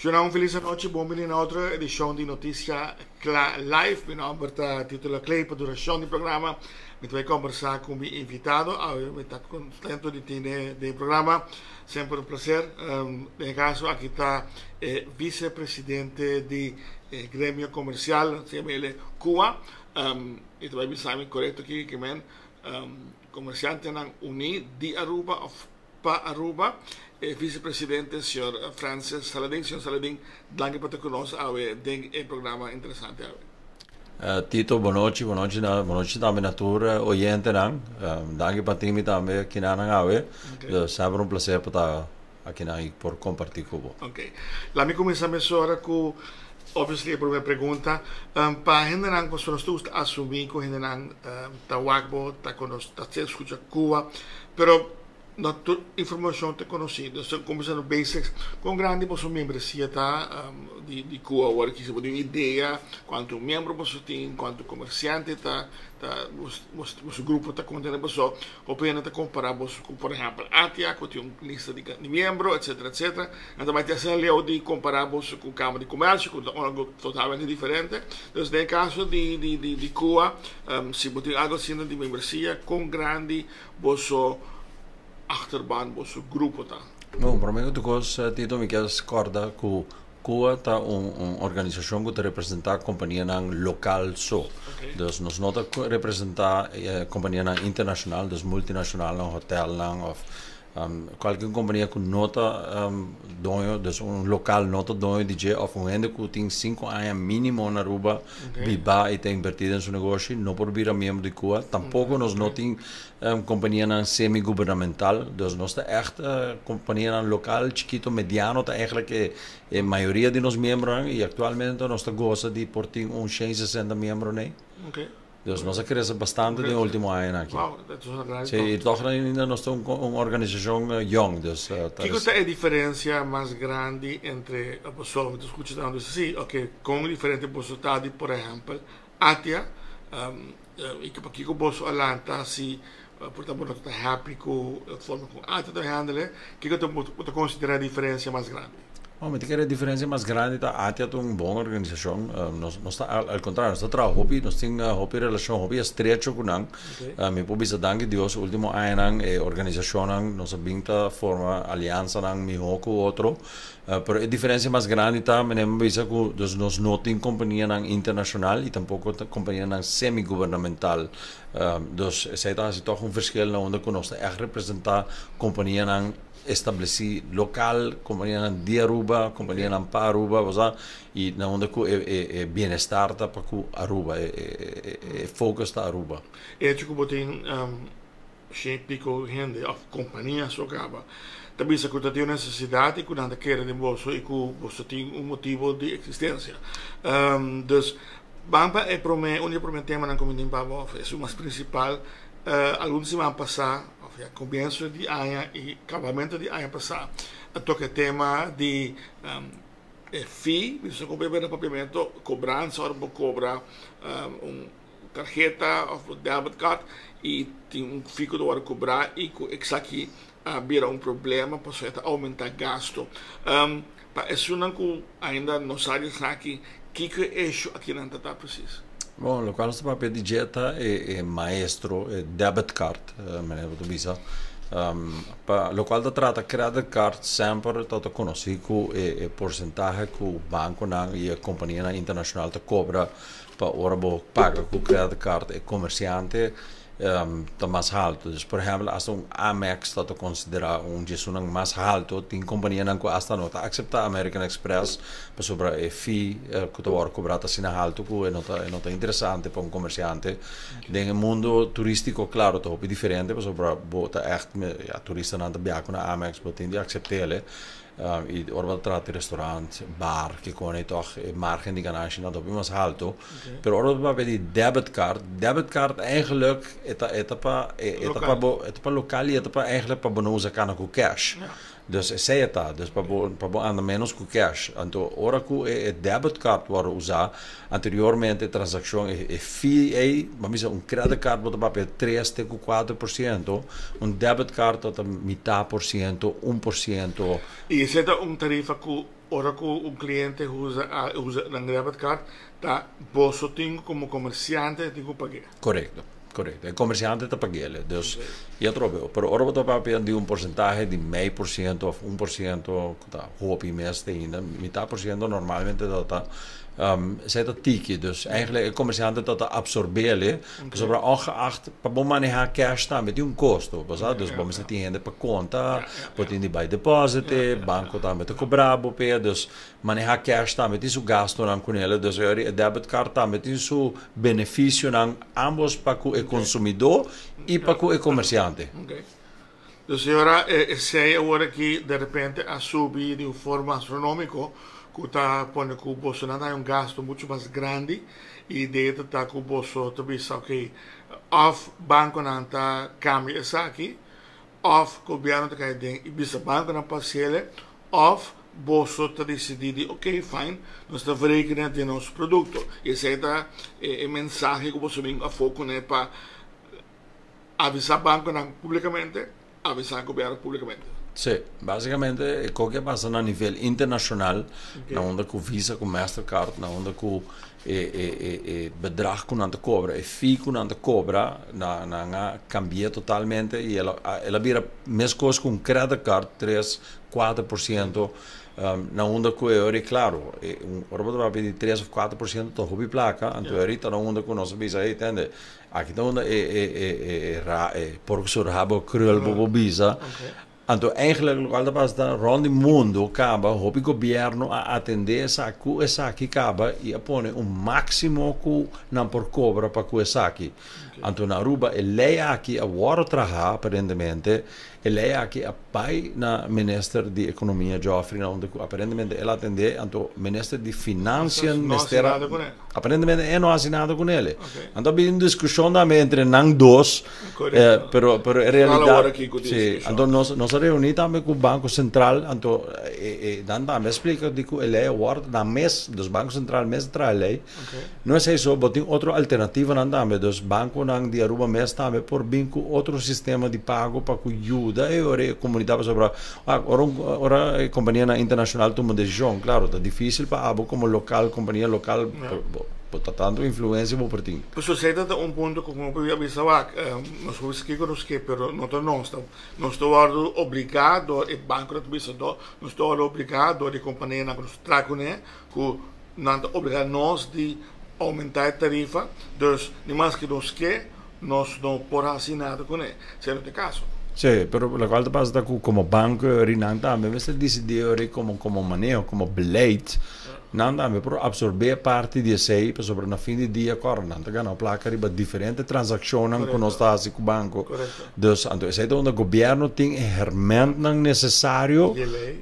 Shona, un felis anochi, bon bini na otro edishon di Notisia Kla Live. Mi nòmber ta Tito Laclay. Pa durashon di programa mi ta bai kombersá ku mi invitado. Awe mi ta kontento di tene den e programa. Semper un plaser. Den e kaso aki ta e visepresidente di e gremio komersial, CML Cuba. Mi ta bai bisa mi korekto aki ke men komersiantenan uní di Aruba òf pa Aruba, e vicepresidente señor Francis Saladin. Señor Saladin, danki pa ta cu nos awe den e programa interesante awe. Tito, bonochi, bonochi na, bonochi tambe na tur oyentenan. Danki pa tin mi tambe akinanan awe. Okay. Semper un placer pa ta akinan y por comparti cu bo. Ok. Laat mi cuminsa mesora cu obviously e prome pregunta. Pa hendenan, pasobra nos ta gusta asumi cu hendenan ta wak bo, ta conoce, ta scucha Cuba, pero no tur informacion ta conoci. Dus ta cuminsa no basics. Con grandi boso membresia ta di Cuba awor? Kisa bo tin un idea cuanto miembro boso tin, cuanto comerciante ta ta boso grupo ta contene boso. Hopi hende ta compara boso cu por ehempel ATIA cu tin un lista di miembro etcetera etcetera. Nan ta bay tin asina leu di compara boso cu Camara di Comercio cu ta algo totalmente diferente. Dus den e caso di di Cuba si bo tin algo asina di membresia con grandi boso achterban, boso grupo ta? Bon, prome ku tur kos, Tito, mi kier kòrda ku CUA ta un un organisashon ku ta representá kompanianan lokal so. Dus nos no ta representá kompanianan internashonal, dus multinashonalnan, hotèlnan òf Kualke kompania ku no ta doño, dus un lokal no ta doño di dje òf un hende ku tin sinku aña mínimo na Aruba bibá i ta invertí den su negoshi no por bira miembro di kua. Tampoko nos no tin kompanianan semi-gubernamental, dus nos ta ègt kompanianan lokal, chikito, mediano ta eigentlik e mayoria di nos miembronan i aktualmente nos ta gosa di por tin un 160 miembro nei. Dus nos a crece bastante den ultimo añanan aki. Wow, dat is een grandi Sí, y toch ainda nos ta un organisacion jong, dus ta Kico ta e diferencia mas grandi entre boso, mi ta scucha nan bisa si, ok, con diferente boso ta di por ehempel ATIA, y pakico boso a lanta si por ta bo no ta happy cu e forma con ATIA ta handle, kico ta bo ta considera e diferencia mas grandi? Bon, mi ta kere e diferencia mas grandi ta ATIA ta un bon organisacion. Nos nos ta al contrario, nos ta traha hopi, nos tin hopi relacion, hopi estrecho cu nan. Mi por bisa danki Dios ultimo añanan e organisacionnan nos a bin ta forma alianzanan miho cu otro. Pero e diferencia mas grandi ta, mi a bisa cu dus nos no tin companianan internacional y tampoco companianan semi-gubernamental. Dus esey ta haci toch un verschil na unda cu nos ta echt representa companianan estableci local, companianan di Aruba, companianan pa Aruba, bo sa, y na unda cu e e e bienestar ta pa cu Aruba, e e e focus ta Aruba. E hecho cu bo tin shen y pico hende of compania so caba ta bisa cu ta tin un necesidad y cu nan ta kere den boso y cu boso tin un motibo di existencia. Dus ban pa e prome, un di e prome temanan cu mi tin pa bo of esun mas principal, algun siman pasa, Of ya comienso di aña y cabamento di aña pasa a toca e tema di e fee, mi sa como na papiamento, cobransa ora bo cobra un tarheta of un debit card y tin un fee cu ta worde cobra y cu esaki a bira un problema pasobra e ta aumenta gasto. Pa esunnan cu ainda no sa di esaki, kico e issue akinan ta ta precies? Bon, locual nos ta papia di dje ta e maestro, e debit card, manera bo ta bisa. Pa locual ta trata credit card semper ta ta conoci cu e porcentahe cu banconan y e companianan internacional ta cobra pa ora bo paga cu credit card e comerciante ta mas halto. Dus por ehempel hasta un Amex ta ta considera un dje esunnan mas halto. Tin companianan cu hasta no ta acepta American Express pasobra e fee cu ta worde cobra ta asina halto cu e no ta e no ta interesante pa un comerciante. Den e mundo turistico claro ta hopi diferente pasobra bo ta echt ya turistanan ta biaha cu nan Amex bo tin di aceptele. Y ora bo ta trata di restaurant, bar, kikon ei tòg e margen di ganashi nan ta hopi mas halto. Pero ora bo ta papia di debit card, debit card eigenlijk e ta e ta pa e ta pa bo e ta pa lokal y e ta pa eigenlijk pa bo no usa kana ku cash. Dus esei ta, dus pa bo anda menos ku cash. Anto, ora ku e debit card wòrdu usá, anteriormente transakshon e fee ei, ban bisa un credit card bo ta papia 3 te ku 4%, un debit card ta mitar por ciento, 1%. I esei ta un tarifa ku ora ku un kliente usa un debit card, ta boso tin komo komersiante tin ku paga. Korekto. E komersiante ta pag'é. Dus, i atrobe, pero ora bo ta papia di un porsentahe di 0,5% òf 1%, ta hopi mes ainda, mitar por ciento normalmente ta esei ta tiki. Dus eigenlijk e komersiante ta apsorbé, sobre ongeacht pa bo manehá cash tambe tin un kosto, bo sa? Dus bo mester tin hende pa konta, bo tin di bai deposit, banko tambe ta kobra bo p'e, dus manehá cash tambe tin su gastonan kuné, dus e debit card tambe tin su benefisionan, ambos pa e konsumidó i pa e komersiante. Ok. Dus awor, esei awor aki di repente a subi di un forma astronómiko, ku ta pone ku boso nan un gasto muchu mas grandi i dentro ta ku boso ta bisa, ok, òf bankonan ta kambia esaki, òf gobièrnu ta kai den i bisa bankonan pa hasié, òf boso ta disidí di, ok, fine, nos ta verrekenen den nos produkto. I esei ta e mensahe ku boso bin afó kuné pa avisá bankonan públikamente, avisá gobièrnu públikamente. Sí, básikamente loke a pasa na nivel internashonal, na unda ku Visa ku Mastercard, na unda ku e bedrag ku nan ta kobra, e fee ku nan ta kobra, nan a kambia totalmente i el a bira meskos ku un credit card, 3, 4%, na unda ku e klaro, ora bo ta di 3 òf 4% ta hopi plaka, anto ahorita na unda ku nos a bisa, hey, tende, aki ta unda e ra, e porko su rabo krul bo bo bisa. Anto eigenlijk loke ta pasa rònt di mundu kaba, hopi gobièrnu a atendé esaki kaba i a pone un máksimo ku nan por kobra pa ku esaki. Anto na Aruba e lei aki a wòrdu trahá aparentemente, e lei aki a bai na minister di Ekonomia Geoffrey, na unda ku aparentemente el a atendé, anto minister di Finansiën No mester hasi nada kuné. Aparentemente e no hasi nada kuné. Anto a un diskushon tambe entre nan dos. Pero en realidat, Awor aki ku sí, anto nos a reuní tambe ku Banko Sentral, anto nan tambe a splika di ku e lei awor nan mes, dus Banko Sentral mes traha lei. No es eso, bo tin otro alternativanan tambe, dus bankonan di Aruba mes tambe por bin ku otro sistema di pago pa ku yuda e ora e komunidat pasobra ora e kompanianan internashonal tuma desishon, klaro, ta difísil pa abo komo lokal, kompania lokal, bo ta tantu influensia bo por tin. Pues esei ta un punto ku komo a bisa wak, nos por bisa kiko nos ke, pero no ta nos, nos ta wòrdu obligá dor e bankonan ta bisa do, nos ta wòrdu obligá dor e kompanianan ku nos ta traha kuné, ku nan ta obligá nos di oumentá e tarifa, dus ni maske nos ke, nos no por hasi nada kuné, esei no ta e kaso. Sí, pero loke ta pasa ta ku komo banko ori nan tambe mester disidí ori komo maneho, komo beleid, nan tambe por apsorbé parti di esei, pasobra na fin di dia kòrda nan ta gana plaka riba diferente transakshonnan ku nos ta hasi ku banko. Dus anto esei ta unda gobièrnu tin e hermentnan nesesario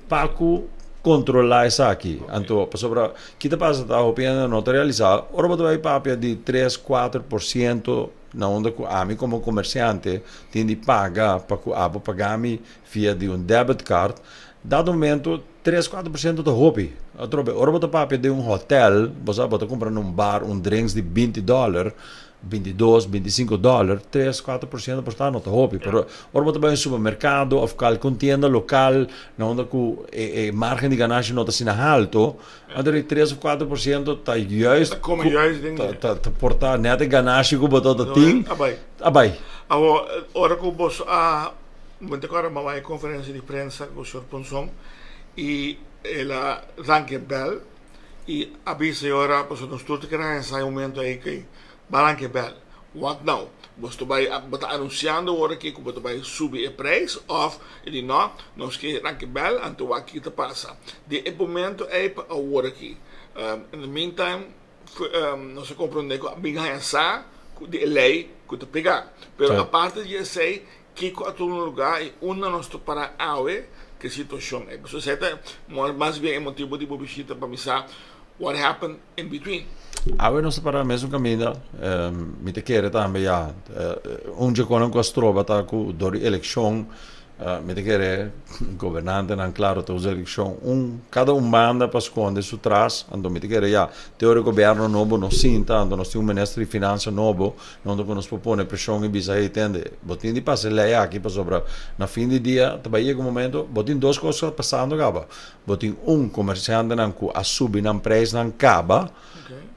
pa ku kontrolá esaki. Anto pasobra ki ta pasa ta hopi hende no ta realisá, ora bo ta bai papia di 3, 4% na unda ku ami komo komersiante tin di paga pa ku abo paga mi via di un debit card, dado momento 3, 4% ta hopi. Atrobe, ora bo ta papia di un hotel, bo sa, bo ta kumpra na un bar un drinks di $20, 22, $25, 3, 4% por ta no ta hopi. Pero ora bo ta bai un supermerkado òf kualke tienda lokal na unda ku e margen di ganashi no ta asina alto, anto 3 òf 4% ta juist Ta kome juist den ta por ta net e ganashi ku bo ta tin. A bai. A bai. Awor, ora ku boso a momento ku ora bai konferensia di prensa ku señor Ponson i el a ranka e bèl i a bisa e ora pasobra nos tur ta kere haya e momento ei ku bai ranka e bèl. What now? Bo ta bai bo ta anunsiando awor aki ku bo ta bai subi e prijs òf e di no, nos ke ranka e bèl anto wak kiko ta pasa. Di e momento ei pa awor aki. In the meantime nos a komprondé ku a bin haya sa di e lei ku ta pegá. Pero aparte di esei, kiko a tuma lugá i unda nos ta para awe ku e situashon ei? Pasobra esei ta mas bien e motibu di bo bishita pa mi sa what happened in between. Awe nos ta para mesun kaminda. Mi ta kere tambe ya un dje konan ku a stroba ta ku dor di elekshon. Mi ta kere gobernantenan claro ta usa eleccion un cada un banda pa sconde su tras, anto mi ta kere ya te ora e gobierno nobo no sinta, anto nos tin un minister di finansa nobo donde cu nos por pone presion y bisa hey tende bo tin di pasa e ley aki pasobra na fin di dia ta bay yega un momento bo tin dos cos pasando caba, bo tin un comerciantenan cu a subi nan prijsnan caba.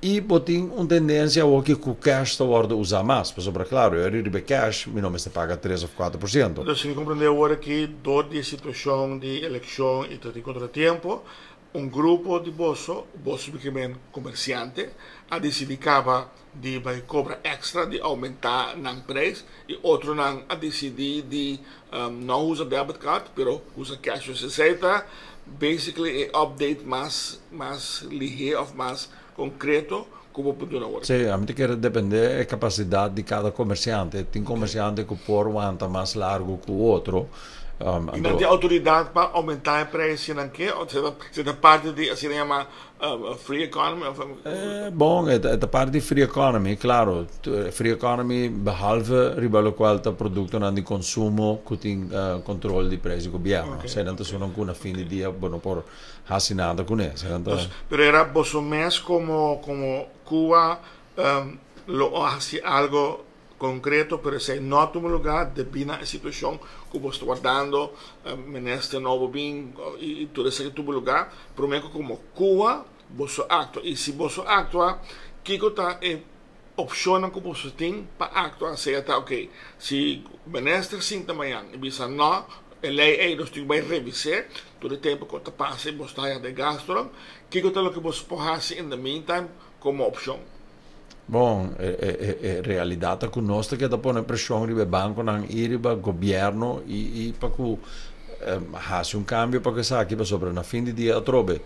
I bo tin un tendensia awoki ku cash ta wòrdu usá mas, pasobra klaro, e riba e cash mi no mester paga 3 òf 4%. Dus si mi komprendé awor aki, dor di e situashon di elekshon i ta tin kontratiempo, un grupo di boso, boso bikimén komersiante, a disidí kaba di bai kobra èkstra, di oumentá nan preis, i otronan a disidí di no usa debit card, pero usa cash. Dus esei ta basically e update mas lihé òf mas konkreto ku bo por duna awor. Sí, ami ta kere dependé e kapasidat di kada komersiante. Tin komersiante ku por wanta mas largu ku otro. I nan tin outoridat pa oumentá e preis si nan ke? Òf si ta parti di asina yama free economy? Bon, e ta parti di free economy, klaro. Free economy behalve riba lokual ta produktonan di konsumo ku tin kontrol di preis di gobièrnu. Eseinan ta esunnan ku na fin di dia bo no por hasi nada kuné. Pero era boso mes komo Cuba lo hasi algo konkreto, pero esei no a tuma lugá debí na e situashon ku bo sta wardando minister nobo bin i tur esaki tuma lugá. Promé ku komo Cuba boso aktua, i si boso aktua, kiko ta e opshonnan ku boso tin pa aktua? Sea ta ok si minister sinta mañan i bisa no, e lei ei nos tin ku bai revis'é tur e tempu ku ta pasa i boso ta haya den gastunan, kiko ta loke boso por hasi in the meantime komo opshon? Bon, e realidat ta ku nos ta keda pone preshon riba e bankonan i riba gobièrnu i pa ku hasi un kambio pa ku esaki pasobra na fin di dia atrobe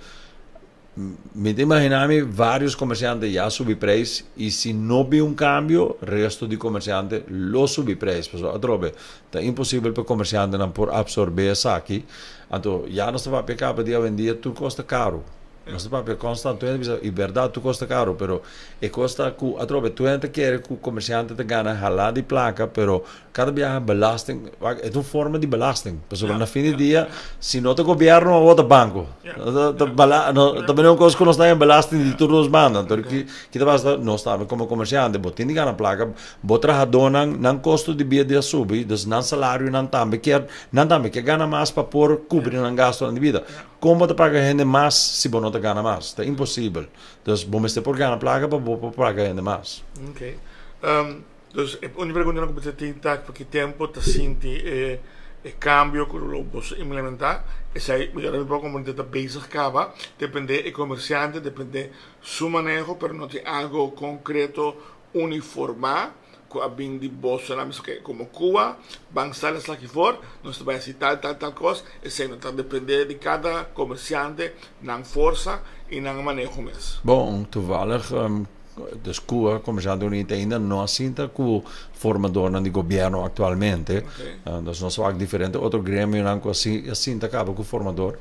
mi ta imaginá mi vários komersiante ya a subi preis i si no bin un kambio resto di komersiante lo subi preis pasobra atrobe ta imposibel pa e komersiantenan por apsorbé esaki anto ya nos ta papia kaba di awendia tur kos ta karu. Nos ta papia constant, tur hende bisa, y berdad tur cos ta caro, pero e cos ta cu atrobe tur hende ta kere cu comerciante ta gana hala di placa, pero cada biaha belasting, wak, e ta un forma di belasting, pasobra na fin di dia, si no ta gobierno awor ta banco, ta bala, no, ta bini un cos cu nos ta haña belasting di tur dos banda, anto ki ki ta pasa, nos tambe como comerciante, bo tin di gana placa, bo trahadornan, nan costo di bida a subi, dus nan salarionan tambe kier, nan tambe kier gana mas pa por cubri nan gastonan di bida. Kon bo ta paga hende mas si bo no ta gana mas? Ta imposibel. Dus bo mester por gana plaka pa bo por paga hende mas. Ok. Dus e un pregunta ku bo ta tin ta pa ki tempu ta sinti e e kambio ku lo boso implementá? Esei mi por komprendé ta bezig kaba, dependé e komersiante, dependé su maneho, pero no tin algo konkreto uniformá ku a bin di boso nan bisa ke komo Cuba ban sali esaki for nos ta bai hasi tal tal tal kos, esei no ta depende di kada komersiante nan forsa i nan maneho mes. Bon, toevallig dus Cuba Komersiante Unit ainda no a sinta ku formadornan di gobièrnu aktualmente. Dus nos wak diferente otro gremionan ku a sinta kaba ku formador.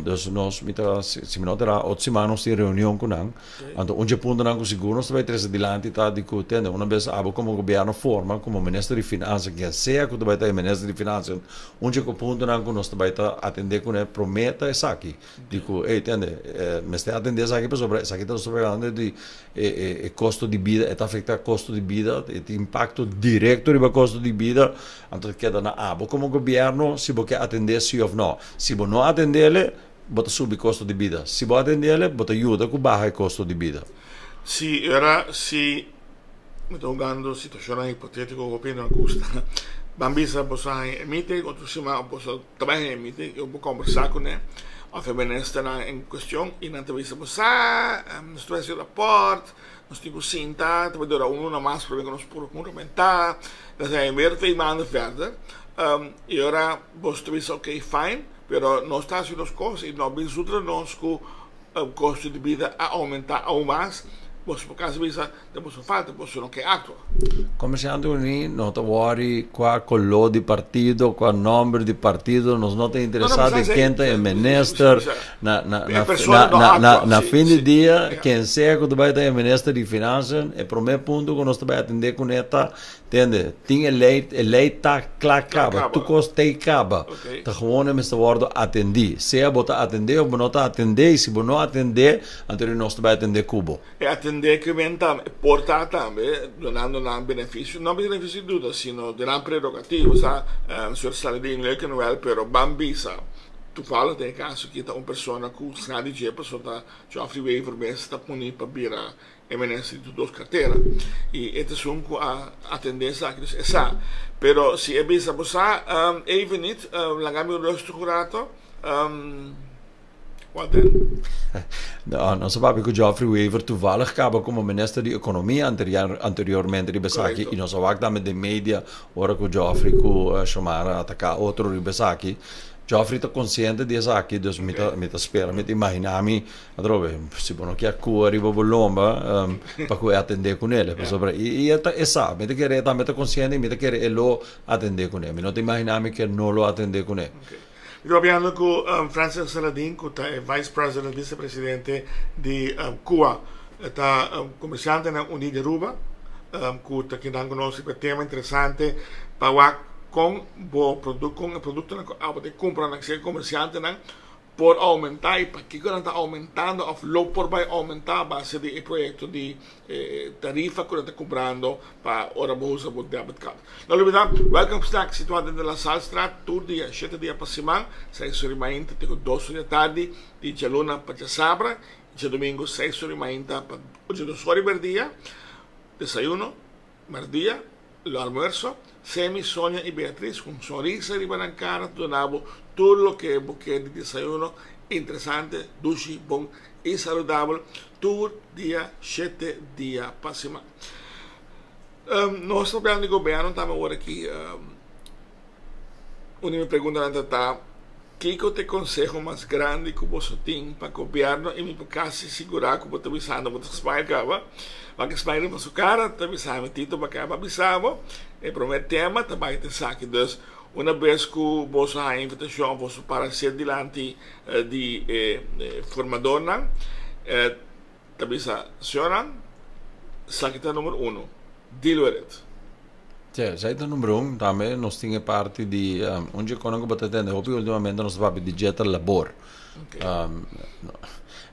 Dus nos mi ta si mi no ta era otro siman nos tin reunion ku nan. Anto un dje puntonan ku sigur nos ta bai trese dilanti ta di ku tende una bes abo komo gobièrnu forma komo minister di finansa ken sea ku ta bai ta e minister di finansa un dje ku puntonan ku nos ta bai ta atendé kuné promé ta esaki di ku ey tende mester atendé esaki pasobra esaki ta sobrando di e kosto di bida e ta afektá kosto di bida e tin impakto direkto riba kosto di bida anto ta keda na abo komo gobièrnu si bo ke atendé si òf no si bo no atendele. Bo ta subi kosto di bida. Si bo atendele, bo ta yuda ku baha e kosto di bida. Si era si mi ta hungando situashonnan hipotétiko ku hopi no a gusta. Ban bisa boso a haña e meeting otro siman òf boso ta bai haña e meeting i bo kòmbersá kuné òf e ministernan en kuestion i nan ta bisa bo sa nos ta bai hasi rapòrt, nos tin ku sinta, ta bai dura un luna mas promé ku nos por huramentá. Nan ta haña weer twee maanden verder i ora boso ta bisa okay fine. Pero nos ta hasi nos kos i no bin sutra nos ku kosto di bida a oumentá aun mas. Boso por kasi bisa den boso falta, boso no ke aktua. Komersiante Uní no ta wòri kua koló di partido, kua nòmber di partido, nos no ta interesá den ken ta e minister. Na na na na na fin di dia ken sea ku ta bai ta e minister di finansen, e promé punto ku nos ta bai atendé kuné ta Tende, tin e ley, e ley ta kla kaba, tur kos t'ey kaba. Ta gewoon e mester wordo atendi. Sea bo ta atende of bo no ta atende, y si bo no atende, anto di nos ta bay atende cu bo. E atende cu men tambe, e por ta tambe dunando nan beneficio, no beneficio di duda, sino di nan prerogativa. Sa, señor Saladin Leukenwel, pero ban bisa, toevallig den e caso aki ta un persona cu sa di dje, pasobra ta Geoffrey Wever mes ta poni pa bira E minister di tur dos cartera y e ta esun cu a atende esaki, dus e sa. Pero si e bisa bo sa, even niet, laga mi rustig un rato, what then? No, nos a papia cu Geoffrey Wever toevallig caba como minister di economia anteriormente riba esaki y nos a wak tambe den media ora cu Geoffrey cu Xiomara a ataca otro riba esaki. Geoffrey ta consciente di esaki, dus mi ta mi ta spera, mi ta imagina mi Atrobe, si bo no kier kua riba bo lomba, pa ku e atendé kuné. Pasobra i e ta e sa, mi ta kere e tambe ta konsiente i mi ta kere e lo atendé kuné. Mi no ta imaginá mi ke no lo atendé kuné. Ok. Mi ta papiando ku Francis Saladin ku ta e Vice President, Vicepresidente, di kua. E ta Komersiantenan Uní di Aruba ku ta kinan ku nos riba e tema interesante pa wak kon bo produk kon e produktonan ku abo ta kumpra nan sea komersiantenan por oumentá i pakiko nan ta oumentando òf lo por bai oumentá a base di e proyekto di tarifa ku nan ta kobrando pa ora bo usa bo debit card. No olbidá, Welcome Snack situá den de La Sallestraat tur dia, shete dia pa siman, seis ora i mainta te ku dos ora di atardi, di djaluna pa djasabra i djadumingu seis ora i mainta pa ocho ora i merdia, desayuno, merdia. Lo almuerso, Semi, Sonia i Beatriz ku un sonrisa riba nan kara ta duna bo tur loke bo ke di desayuno interesante, dushi, bon i saludabel tur dia shete dia pa siman. Nos ta hablando di gobierno tambe awor aki. Un di mi preguntanan ta ta, Kiko ta e konseho mas grandi ku boso tin pa gobièrnu? I mi por kasi sigurá ku bo ta bisando bo ta smile kaba. Wak e smile riba su kara ta bisa mi, Tito bo a kaba bisa bo e promé tema ta bai ta esaki. Dus una bes ku boso haña invitashon boso para ser dilanti di e formadornan ta bisa, Señornan, esaki ta number uno, deal with it. Sí, esei ta number un. Tambe nos tin e parti di un dje konan ku bo ta tende hopi ultimamente nos ta papia di dje ta labor.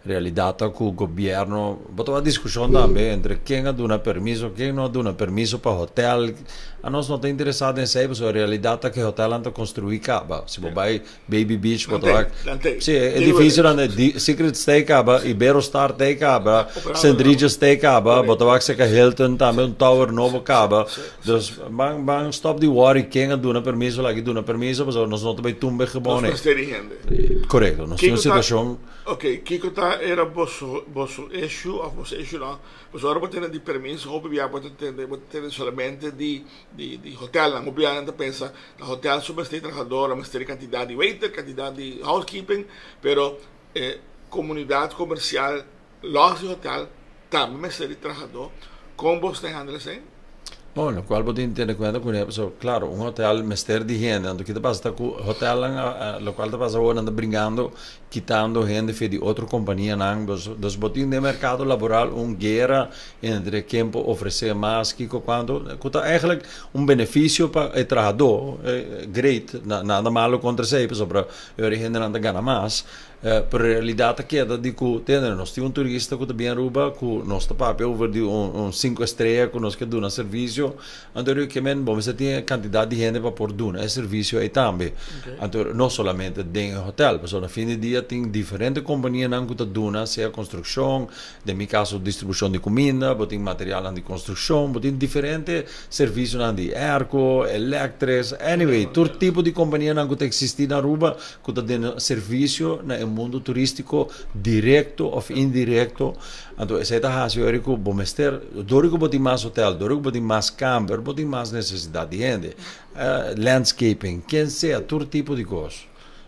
Realidat ta ku gobierno bo ta wak diskushon tambe entre ken a duna permiso ken no a duna permiso pa hotel. Anos no ta interesá den esei pasobra realidat ta ku e hotelnan ta konstruí kaba. Si bo bai Baby Beach bo ta wak. Sí, e edificionan di Secret stay kaba, Iberostar tei kaba, St. Regis tei kaba, bo ta wak seka Hilton tambe un tower nobo kaba. Dus ban ban stop di worry ken a duna permiso laki duna permiso pasobra nos no ta bay tumba e gebouw nee. Nos mester di hende. Korekto, nos tin un situashon. Ok, kiko ta era boso boso issue of boso issue no, pasobra ora bo tene di permiso hopi bia bo ta tende bo ta tende solamente di di hotelnan, hopi bia nan ta pensa Na hotel su mester trahador, a mester cantidad di waiter, cantidad di housekeeping, pero e comunidad comercial los di hotel tambe mester di trahador. Con bos ta handle esey? Bon, locual bo tin tene cuenta cune, pasobra claro, un hotel mester di hende, anto ki ta pasa ta cu hotelnan, locual ta pasa awor nan ta bringando kitando hende fe di otro companianan, dus bo tin den mercado laboral un guera entre ken por ofrece mas, kico cuanto, cu ta eigenlijk un beneficio pa e trahador, great, nada malo contra esey, pasobra e ora e hendenan ta gana mas, pero realidad ta keda di cu tende nos tin un turista cu ta bin Aruba cu nos ta papia over di un cinco estrella cu nos ke duna servicio, Anto riba ke men bo mester tin e kantidat di hende pa por duna e servisio ei tambe. Anto no solamente den e hotel, pasobra na fin di dia tin diferente kompanianan ku ta duna sea konstrukshon, den mi kaso distribushon di kuminda, bo tin materialnan di konstrukshon, bo tin diferente servisionan di airco, elektres, anyway tur tipo di kompanianan ku ta eksistí na Aruba ku ta duna servisio na e mundu turístiko direkto òf indirekto. Anto esei ta hasi ora ku bo mester, dor ku bo tin mas hotel, dor ku bo tin mas kamber, bo tin mas nesesidat di hende. Landscaping, ken sea, tur tipo di kos.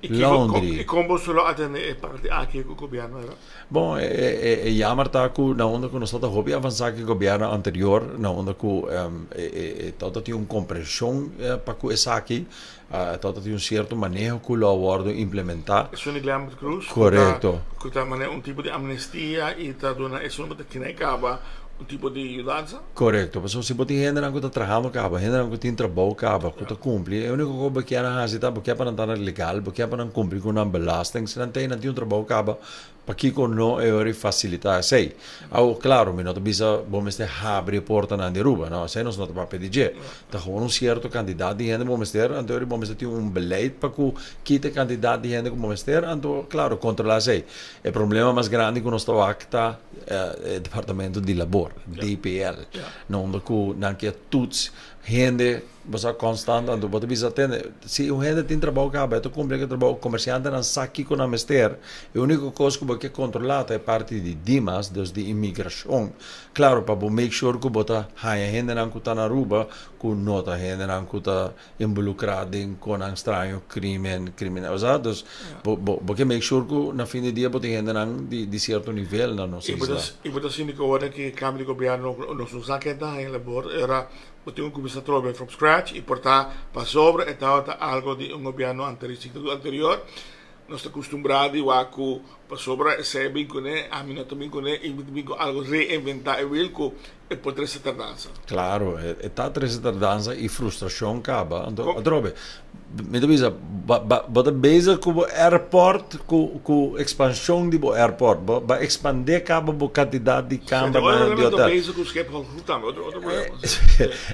Laundry. I kon boso lo atendé e parti aki ku gobièrnu era? Bon, e jammer ta ku na unda ku nos tabata hopi avansá ku e gobièrnu anterior, na unda ku e tabata tin un komprenshon pa ku esaki, tabata tin un sierto maneho ku lo a wòrdu implementá. Esun di Glenbert Croes. Korekto. Ku ta manera un tipo di amnestia i ta duna esun ku ta kina e kaba un tipo di yudansa. Korekto, pasobra si bo tin hendenan ku ta trahando kaba, hendenan ku tin trabou kaba, ku ta kumpli, e úniko kos bo kier a hasi ta bo kier pa nan ta legal, bo kier pa nan kumpli ku nan belasting, si nan tin nan tin un trabou kaba, pakiko no e ora fasilitá esei? Awor, klaro, mi no ta bisa bo mester habri e portanan di Aruba, no, esei nos no ta papia di dje. Ta gewoon un sierto kantidat di hende bo mester, anto ora bo mester tin un beleid pa ku kita e kantidat di hende ku bo mester, anto klaro, kontrolá esei. E problema mas grandi ku nos ta wak ta e departamento di labor, DPL, na unda ku nan ke toets hende, bo sa konstant, anto bo ta bisa tende, si un hende tin trabou kaba, e ta kumpli ku e trabou, komersiantenan sa kiko nan mester, e uniko kos ku bo ke kontrolá ta e parti di Dimas, dus di imigrashon, klaro pa bo make sure ku bo ta haña hendenan ku ta na Aruba ku no ta hendenan ku ta involucra den conan straño, crimen, criminal, o sea, dus bo bo bo ke make sure cu na fin di dia bo tin hendenan di di cierto nivel na nos isla. I bo ta sinti cu ora ki cambio di gobierno nos no sa ken ta haña labor, e ora bo tin cu cuminsa trobe from scratch y por ta pasobra e tabata algo di un gobierno anterior, nos ta custumbrá di wak cu pasobra esey a bin cune, ami no ta bin cune y mi ta bin cu algo reinventa e wiel cu e por trece tardansa. Claro, e ta trece tardansa y frustracion caba. Anto, atrobe, mi ta bisa, bo ta bezig cu bo airport, cu expansion di bo airport. Bo ba expande caba bo cantidad di cambernan di hotel. Bezig cu Schiphol Groep tambe, otro problema.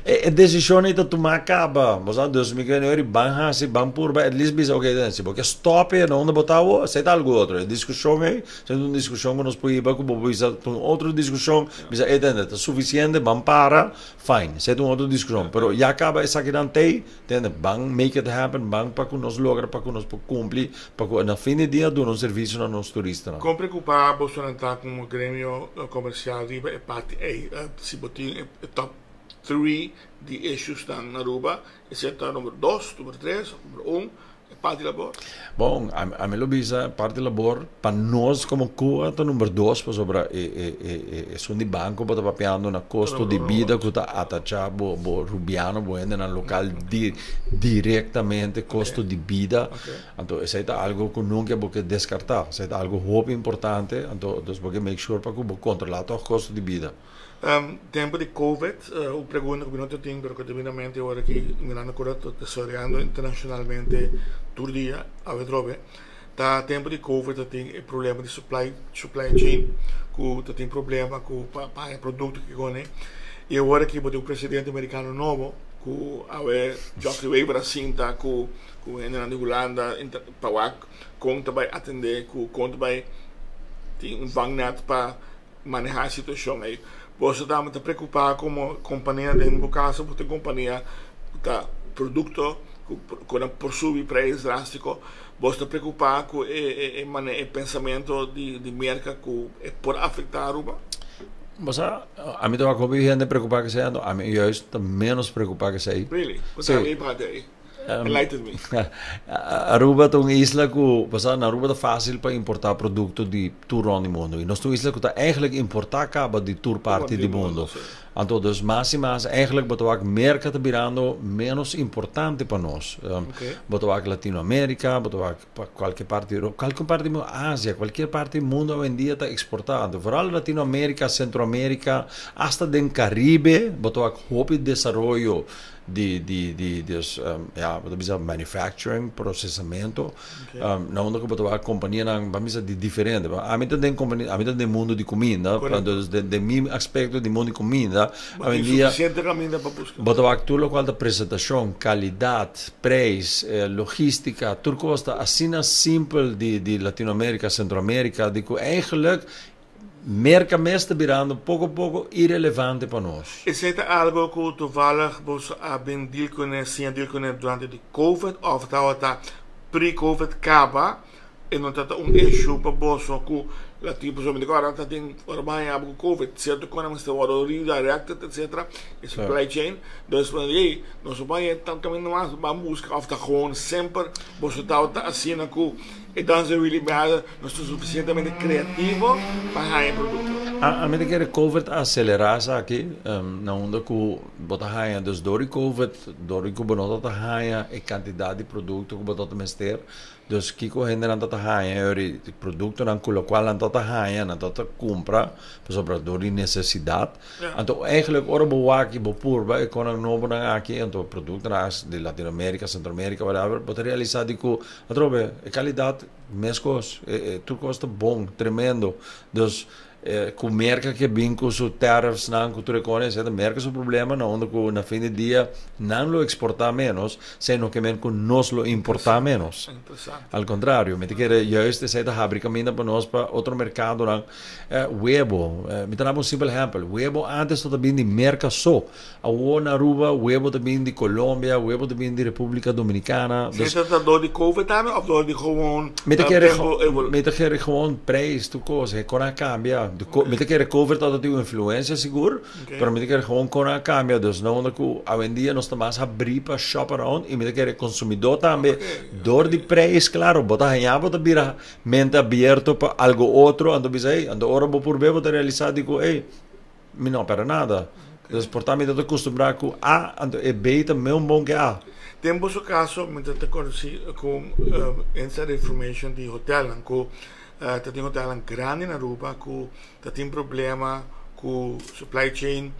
E decision ei ta tuma caba. Bo sa, dus mi cree no eri ban haci, ban purba, at least bisa, okay, si bo ke stop e na unda bo ta awo, esei ta algo otro. E discusion ei, esei ta un discusion cu nos por hiba cu bo por bisa ta un otro discusion. Bisa e tende ta suficiente, ban para, fine, esei ta un otro discusion. Pero ya caba esakinan tei, tende, ban make it happen, ban pa cu nos logra, pa cu nos por cumpli, pa cu na fin di dia duna un servicio na nos turistanan. Con preocupa bosonan ta como gremio comercial riba e parti ei? Si bo tin e top three di issuesnan na Aruba, esei ta number dos, number tres of number un? E parti labor? Bon, ami lo bisa parti labor pa nos como Cuba ta number dos pasobra e esun di banco bo ta papiando na costo di bida cu ta atacha bo bo rubiano bo hendenan local directamente costo di bida anto esey ta algo cu nunca bo ke descarta esey ta algo hopi importante anto dus bo ke make sure pa cu bo controla toch costo di bida. Tempo di Covid, un pregunta ku mi no ta tin pero ku ta bini na mente ora ki mirando ku ta desaroyando internashonalmente tur dia awe atrobe, ta tempo di Covid ta tin e problema di supply supply chain ku ta tin problema ku pa haña produkto kikone i awor aki bo tin un presidente merikano nobo ku awe Geoffrey Weber a sinta ku ku hendenan di Hulanda pa wak kon ta bai atende ku kon ta bai tin un vangnet pa manehá e situashon ei. Boso tambe ta preokupá komo kompania den bo kaso bo tin kompania ku ta produkto ku nan por subi preis drástiko. Boso ta preokupá ku e e pensamentu di Merka ku e por afektá Aruba? Bo sa, ami ta wak hopi hende preokupá ku esei, anto ami juist ta ménos preokupá ku esei. Really? Ku ta e parti ei? Enlighten me. Aruba ta un isla ku, pasá na Aruba ta fásil pa importá produkto di tur rònt di mundu. I nos ta un isla ku ta eigentlik importá kaba di tur parti di mundu. Anto dus mas i mas eigentlik bo ta wak Merka ta birando ménos importante pa nos. Bo ta wak Latinoamérika, bo ta wak pa kualke parti di Europa, kualke parti di mundu, Asia, kualkier parti di mundu awendia ta eksportá. Anto foral Latinoamérika, Sentroamérika, asta den Karibe bo ta wak hopi desaroyo. Di di di dus ya bo ta bisa manufacturing procesamento na unda ku bo ta wak kompanianan ban bisa di diferente ami ta den kompania ami ta den mundo di kuminda dus den mi aspekto di mundo di kuminda awendia bo ta wak tur lokual ta presentashon kalidat preis logistika tur kos ta asina simpel di di Latinoamerika Sentroamerika di ku eigenlik Merca mes ta birando poco poco irelevante pa nos. Esey ta algo cu toevallig boso a bin deal cune, siña deal cune durante di Covid of tabata pre-Covid caba? E no ta un issue pa boso ku la tipo so mi ora ta tin ora bo haña ku COVID cierto kos mester wòrdu redirected, etcetera, e supply chain. Dus pa ei nos no por haña tanto kaminda mas ban buska òf ta gewoon semper boso tabata asina ku it doesn't really matter, nos ta sufisientemente kreativo pa haña e produkto. Ami ta kere COVID a aselerá esaki na unda ku bo ta haña, dus dor di COVID, dor di ku bo no ta haña e kantidat di produkto ku bo ta mester. Dus kiko hendenan ta ta haña e ora di produktonan ku lokual nan ta ta haña, nan ta ta kumpra pasobra dor di nesesidat. Anto eigentlik ora bo wak i bo purba e konan nobonan aki, anto produktonan as di Latinoamerika, Sentroamerika, whatever, bo ta realisá di ku atrobe e kalidat meskos, e tur kos ta bon, tremendo. Dus Ku Merka ke bin ku su tariffsnan ku tur e kos esei ta Merka su problema na unda ku na fin di dia nan lo eksportá ménos esei no ke men ku nos lo importá ménos. Al kontrario mi ta kere juist esei ta habri kaminda pa nos pa otro merkadonan. Webo, mi ta daba un simpel ehèmpel, webo antes tabata bin di Merka so. Awor na Aruba webo ta bin di Colombia, webo ta bin di Republica Dominicana. Dus, Esei ta door di Covid tambe of door di gewoon mi ta kere tempo evolu? Mi ta kere gewoon prijs tur cos, e con a cambia. Mi ta kere Covid tabata tin un influencia sigur, pero mi ta kere gewoon con a cambia. Dus na unda cu awendia nos ta mas habri pa shop around y mi ta kere consumidor tambe door di prijs, claro, bo ta haña bo ta bira mente abierto pa algo otro, anto bisa hey, anto ora bo purbe bo ta realisa di cu hey, Mi no perde nada. Dus por ta mi ta acostumbrá ku A, anto e B ta meun bon ke A. Den boso kaso mi ta ta konosí ku inside information di hotelnan ku ta tin hotelnan grandi na Aruba ku ta tin problema ku supply chain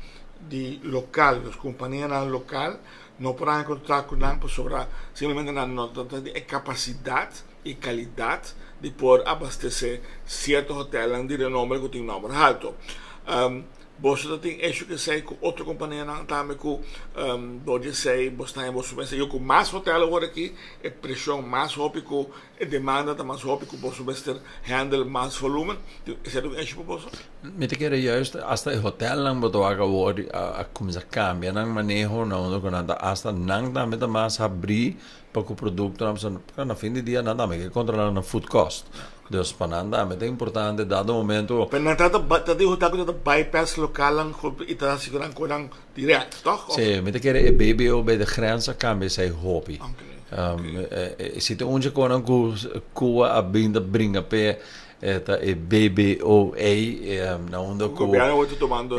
di lokal, dus kompanianan lokal no por haña kontak ku nan pasobra simplemente nan no ta tin e kapasidat i kalidat di por abastesé sierto hotelnan di renombre ku tin nòmber haltu. Boso ta tin esho ku esei ku otro kompanianan tambe ku dor di esei boso ta haña boso mester yo ku mas hotel awor aki e preshon mas hopi ku e demanda ta mas hopi ku boso mester handle mas volumen. Esei ta un esho pa boso? Mi ta kere juist hasta e hotelnan bo ta wak awor a kuminsá kambia nan maneho na unda ku nan ta hasta nan tambe ta mas habrí Pa ku produktonan pasobra na fin di dia nan tambe ke kontrolá nan food cost. Dus pa nan tambe ta importante dado momento. Pero nan ta ta di hotel ku ta bypass lokalnan i ta hasi ku nan ku nan dirèkt, tòg? Sí, mi ta kere e BBO bij de grens a kambia esei hopi. Si ta un dje konan ku Cuba a bin ta bringa p'e. E ta e BBOA na unda ku. Gobièrnu awor ta tomando.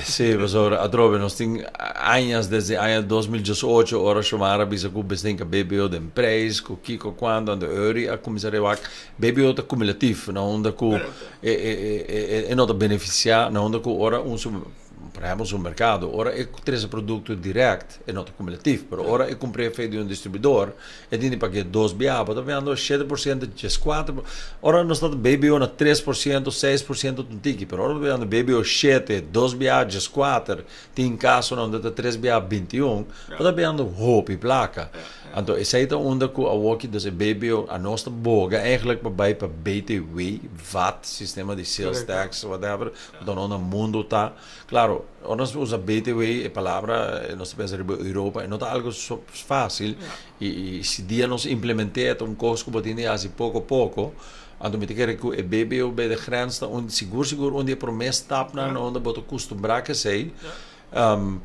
Sí, pasobra atrobe nos tin añas desde aña 2018 ora Xiomara a bisa ku bestin ka BBO den prijs ku kiko kuantu anto Eury a kuminsá rewak BBO ta kumulatif na unda ku e no ta benefisiá na unda ku ora un Por ehempel, supermercado, ora e trece producto direct, e no ta cumulatief, pero ora e cumpr'é fe di un distribuidor, e tin di pagu'é dos biaha, bo ta piando 7%, 14, ora nos ta BBO na 3%, 6% ta un tiki, pero ora bo ta piando BBO 7, dos biaha, 14, tin casonan unda ta tres biaha 21, bo ta piando hopi placa. Anto esei ta unda ku awoki dus e BBO anos ta boga eigenlijk pa bai pa BTW, vat, sistema di sales tax, whatever, Ku ta na mundu ta. Klaro, ora nos usa BTW, e palabra, nos ta pensa riba Europa, e no ta algu so fásil. I si dia nos implement'é ta un kos ku bo tin di hasi poko poko. Anto mi ta kere ku e BBO bij de grens ta un sigur sigur un di e promé stapnan na unda bo ta kustumbrá ku esei.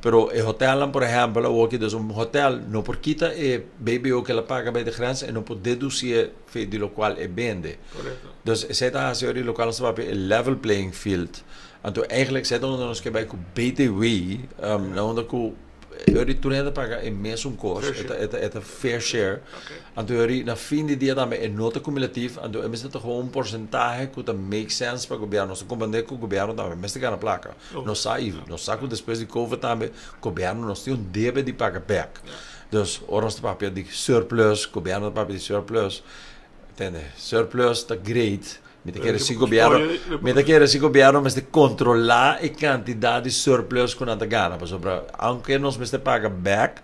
Pero e hotelnan por ehèmpel awoki dus un hotel no por kita e BBO ku el a paga bij de grens e no por dedusié fe di lokual e bende. Dus esei ta hasi ora di lokual nos ta papia e level playing field. Anto eigenlijk esei ta unda nos ke bai ku BTW na unda ku ora di tur hende ta paga e mesun kos e ta e ta fair share. Anto ora na fin di dia tambe e no ta kumulatif anto e mester ta gewoon un porsentahe ku ta make sense pa gobièrnu. Nos ta komprende ku gobièrnu tambe mester gana plaka. Nos sa y nos sa cu despues di covid tambe gobierno nos tin un debe di paga bek. Dus ora nos ta papia di surplus, gobierno ta papia di surplus, entende? Surplus ta great. Mi ta kere si gobierno, mi ta kere si gobierno mester controla e cantidad di surplus cu nan ta gana, pasobra aunke nos mester paga bek,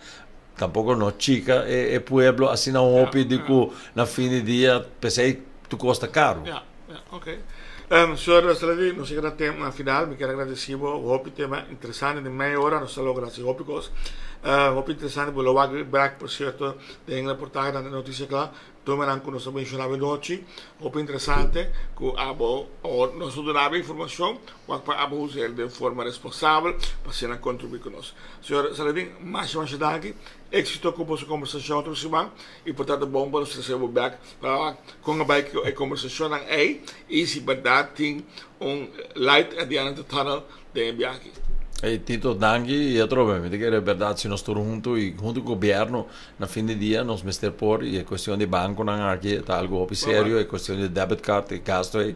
tampoco no chica e e pueblo asina hopi di cu na fin di dia p'esey tur cos ta caro. Ja, ja, oké. Señor Russell, nos a yega na final. Mi kier agradeci bo. Hopi tema interesante. Den meia ora nos a logra haci hopi cos. Hopi interesante. Bo lo wak back, por cierto, den reportahe na Noticia Cla. Tomanan ku nos a menshoná anochi, hopi interesante ku abo o nos a duna informashon, wak pa abo usa el den forma responsabel pa asina kontribuí ku nos. Señor Saladin, masha masha danki. Éksito ku boso kombersashon otro siman i por ta ta bon pa nos trese bo bèk pa wak kon a bai ku e kombersashonnan ei i si bèrdat tin un light at the end of the tunnel den e biaha aki. Ey Tito, danki y atrobe. Mi ta kere berdad si nos tur hunto y hunto cu gobierno na fin di dia nos mester por y e cuestion di banconan aki ta algo hopi serio, e cuestion di debit card e gasto ey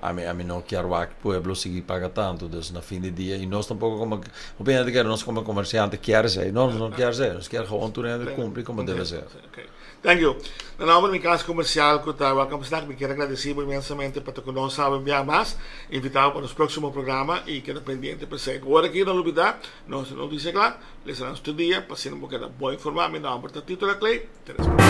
ami ami no kier wak pueblo sigui paga tanto dus na fin di dia y nos tampoco como hopi hende ta kere nos como comerciante kier esey no nos no kier esey nos kier gewoon tur hende cumpli como debe ser. Thank you. Na nomber di mi cas comercial cu ta Welcome Snack, mi kier agradeci bo inmensamente pa ta cu nos awe un bia mas. Invita bo pa nos proximo programa y keda pendiente pa esey. Ora aki no lubida, nos ta Noticia Cla, lesa nos tur dia pa asina bo keda bon informa. Mi nomber ta Tito Laclay. Te despues.